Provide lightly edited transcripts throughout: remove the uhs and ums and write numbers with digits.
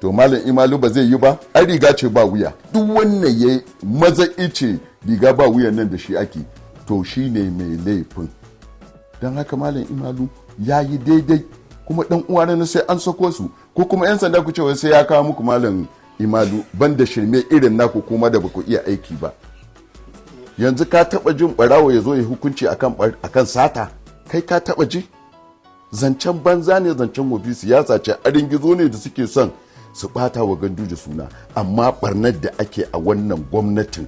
To Malam Imalu ba zai yi ba, ai riga ce ba wuya. Duk wannan ya maza ice riga ba wuyan nan da shi ake, to shi ne mai laifin. Don haka Malam Imalu ya yi daidai, kuma dan uwa na sai an sako su, ko kuma 'yan sanda ku ce wai sai ya kawo muku Malam Imalu, banda shirme irin naku kuma da baku iya aiki ba. Yanzu ka taba jin barawo ya zo ya hukunci akan sata? Kai ka taba ji? Zancen banza ne, zancen wofi, siyasa ce, arin gizo ne da suke son su bata wa Ganduje suna. Amma barnar da ake a wannan gwamnatin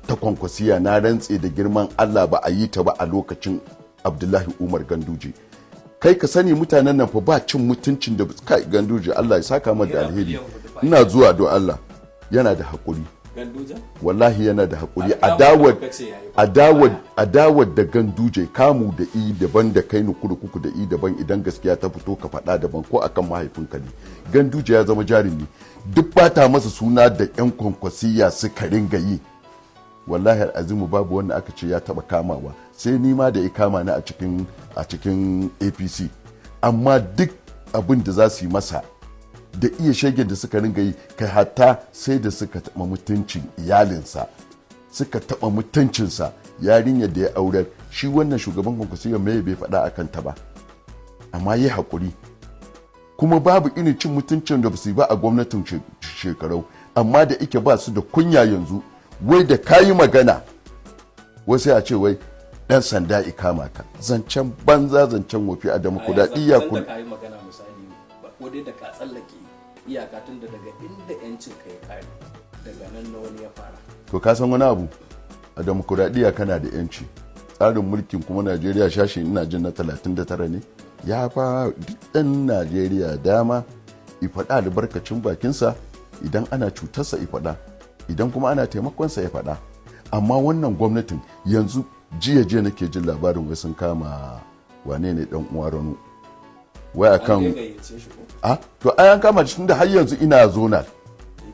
ta Kwankwasiya, na rantse da girman Allah ba a yi ta ba a lokacin Abdullahi Umar Ganduje. Kai ka sani, mutanen nan fa ba cin mutuncin da kai Ganduje, Allah ya saka mata da alheri. Ina zuwa, don Allah, yana da haƙuri. Ganduja? Wallahi yana da haƙuri. Alƙamun Adawar da kuka ce yayi ba. Adawar da Ganduje kamu da i daban, da kai ni kurkuku da i daban. Idan gaskiya ta fito, ka faɗa daban, ko akan mahaifinka ne. Ganduje ya zama jarumi. Duk bata masa suna da yan Kwankwasiya suka ringa yi, wallahi azimu babu wanda aka ce ya taba kamawa, sai ni ma da ya kama ni a cikin APC. Amma duk abin da za su yi masa da iya shagen da suka ringa yi, kai hatta sai da suka taɓa mutuncin iyalinsa, suka taɓa mutuncinsa, yarinyar da ya aurar. Shi wannan shugaban Kwankwasiyar mai bai faɗa a kanta ba, amma yi haƙuri. Kuma babu irin cin mutuncin da ba su yi ba a gwamnatin Shekarau, amma da ike ba su da kunya, yanzu wai da kayi magana, wai sai a ce wai ɗan sanda i kama ka. Zancen banza, zancen wofi. A demokuraɗiyya kun kun da ka yi magana misali ba, ko dai da ka tsallake iyaka, tun da daga inda yancin ka ya kare, daga nan na wani ya fara. To ka san wani abu? A demokuraɗiyya kana da yanci. Tsarin mulkin kuma Najeriya, shashi ina jin na 39 ne, ya ba duk ɗan Najeriya dama i faɗa albarkacin bakinsa. Idan ana cutarsa i faɗa, idan kuma ana taimakonsa ya faɗa. Amma wannan gwamnatin yanzu, jiya jiya nake jin labarin wai sun kama wane ne, dan uwa Rano, wai An akan dai gayyace shi ko? A to ai an kama shi, tunda har yanzu ina zonal.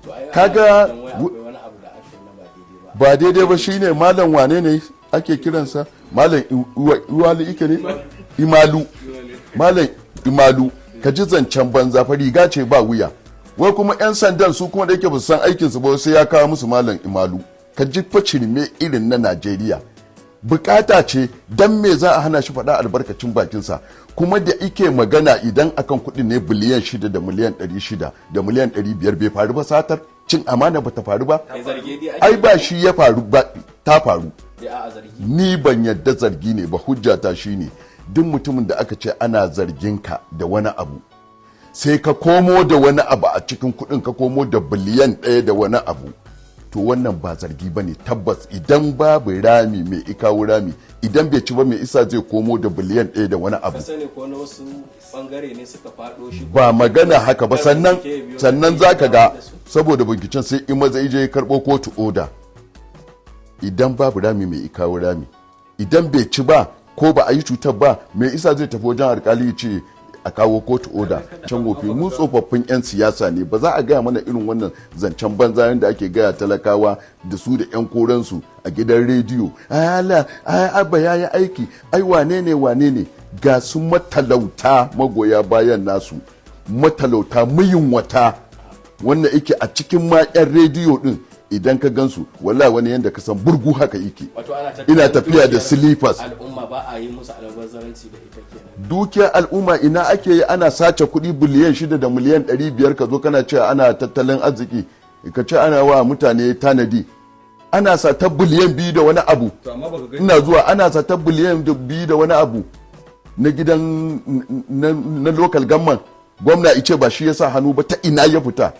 To ai ana wai akwai wani abu da aka yi na ba daidai ba. Ba daidai ba shine Malam wane ne ake kiransa, Malam Iwalu ike ne, Imalu, Malam Imalu. Ka ji zancen banza fa, riga ce ba wuya. Wai kuma 'yan sandan su kuma da yake ba su san aikinsu ba, sai ya kawo musu Malam Imalu. Ka ji fa shirme irin na Najeriya. Bukata ce, dan me za a hana shi faɗa albarkacin bakinsa? Kuma da ike magana, idan akan kuɗi ne, biliyan 6 da miliyan 600 da miliyan 500 bai faru ba? Satar cin amana ba ta faru ba? Ai zarge dai ake. Ai ba shi ya faru ba, ta faru. Ya a zargi. Ni ban yadda zargi ne ba. Hujjata shine, duk mutumin da aka ce ana zargin ka da wani abu, sai ka komo da wani abu a cikin kuɗin, ka komo da biliyan 1 da wani abu, to wannan ba zargi ba ne. Tabbas idan babu rami, mai ikawo rami? Idan bai ci ba, mai isa zai komo da biliyan 1 da wani abu? Ka sani ko na wasu bangare ne suka faɗo shi. Ba magana haka ba. Sannan Bincike biyo sannan da za ka ga da su. saboda binciken, sai in maza ije ya karɓo kotu oda. Idan babu rami, mai ikawo rami? Idan bai ci ba, ko ba a yi cutar ba, mai isa zai tafi wajen alkali ya ce a kawo kotu oda? Can gobe mu tsofaffin 'yan siyasa ne, ba za a gaya mana irin wannan zancen banza yadda ake gaya talakawa da su da 'yan koransu a gidan rediyo. Ai Allah, ai Abba ya yi aiki, ai wane ne, wane ne. Ga su matalauta, magoya bayan nasu matalauta, muyunwata, wanda yake a cikin ma 'yan rediyo din, idan ka gansu, wallahi wani yanda ka san burgu haka yake. Wato ana tattalin Ina tafiya da dukiyar slippers. al'umma, ba a yi musu almubazzaranci da ita kenan. Dukiyar al'umma ina ake yi? Ana sace kuɗi biliyan 6 da miliyan 500, ka zo kana cewa ana tattalin arziki, ka ce ana wa mutane tanadi. Ana sata biliyan 2 da wani abu. To amma baka gani Ina zuwa, ana sata biliyan 2 da wani abu na gidan na local government, gwamna ice ba shi ya sa hannu ba. Ta ina ya fita?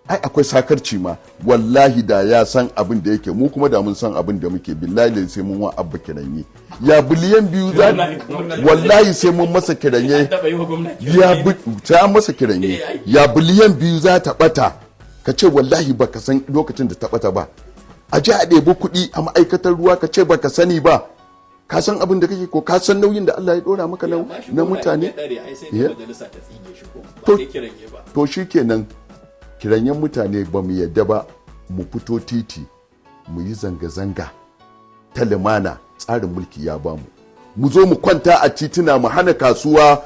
Ai akwai sakarci ma. Wallahi da ya san abin da yake, mu kuma da mun san abin da muke, billahi sai mun wa Abba kiranye. Ya biliyan 2 za? Wallahi sai mun masa kiranye. An taɓa yi wa gwamnati? Ya bi sai an masa kiranye. Ya biliyan 2 za ta bata, ka ce wallahi baka san lokacin da ta bata ba? A ji a ɗebi kuɗi a ma'aikatar ruwa, ka ce baka sani ba? Ka san abin da kake, ko ka san nauyin da Allah ya dora maka na, Amma shi na gwamna in mutane? ya ɗare, ai sai dai majalisa ta tsige shi, ko ba dai kiranye ba. To shikenan, kiranyen mutane ba mu yadda ba. Mu fito titi mu yi zanga-zanga ta lumana, tsarin mulki ya bamu. Mu zo mu kwanta a tituna, mu hana kasuwa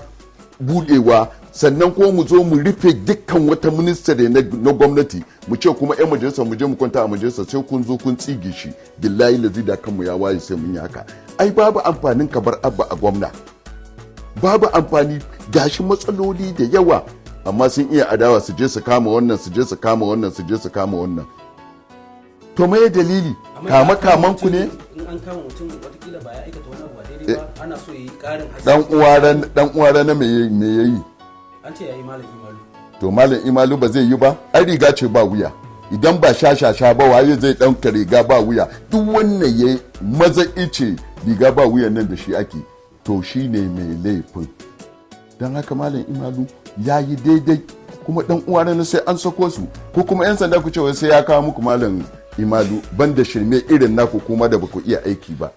budewa. Sannan ko mu zo mu rufe dukkan wata ministry na gwamnati, mu ce kuma 'yan majalisa mu je mu kwanta a majalisa sai kun zo kun tsige shi. Billahi lazi, da kanmu ya waye sai mun yi haka. Ai babu amfanin ka bar Abba a gwamna, babu amfani. Gashi matsaloli da yawa, amma sun iya adawa, su je su kama wannan, su je su kama wannan, su je su kama wannan. To me dalili? Amma kama idan aka kama kaman ku ne. In an kama mutum, watakila ba ya aikata wani abu ba daidai ba, ana so ya yi karin haske. Dan uwaran dan uwara me yayi? An ce yayi Malam Imalu. To Malam Imalu ba zai yi ba. Ai riga ce ba wuya. Idan ba sha-sha-sha ba, waye zai ɗauka riga ba wuya? Duk wannan ya maza ice riga ba wuyan nan da shi ake, to shi ne mai laifin. Don haka Malam Imalu ya yi daidai. Kuma dan uwa na, sai an sako su, ko kuma 'yan sanda ku ce wai sai ya kawo muku Malam Imalu, banda shirme irin naku kuma da baku iya aiki ba.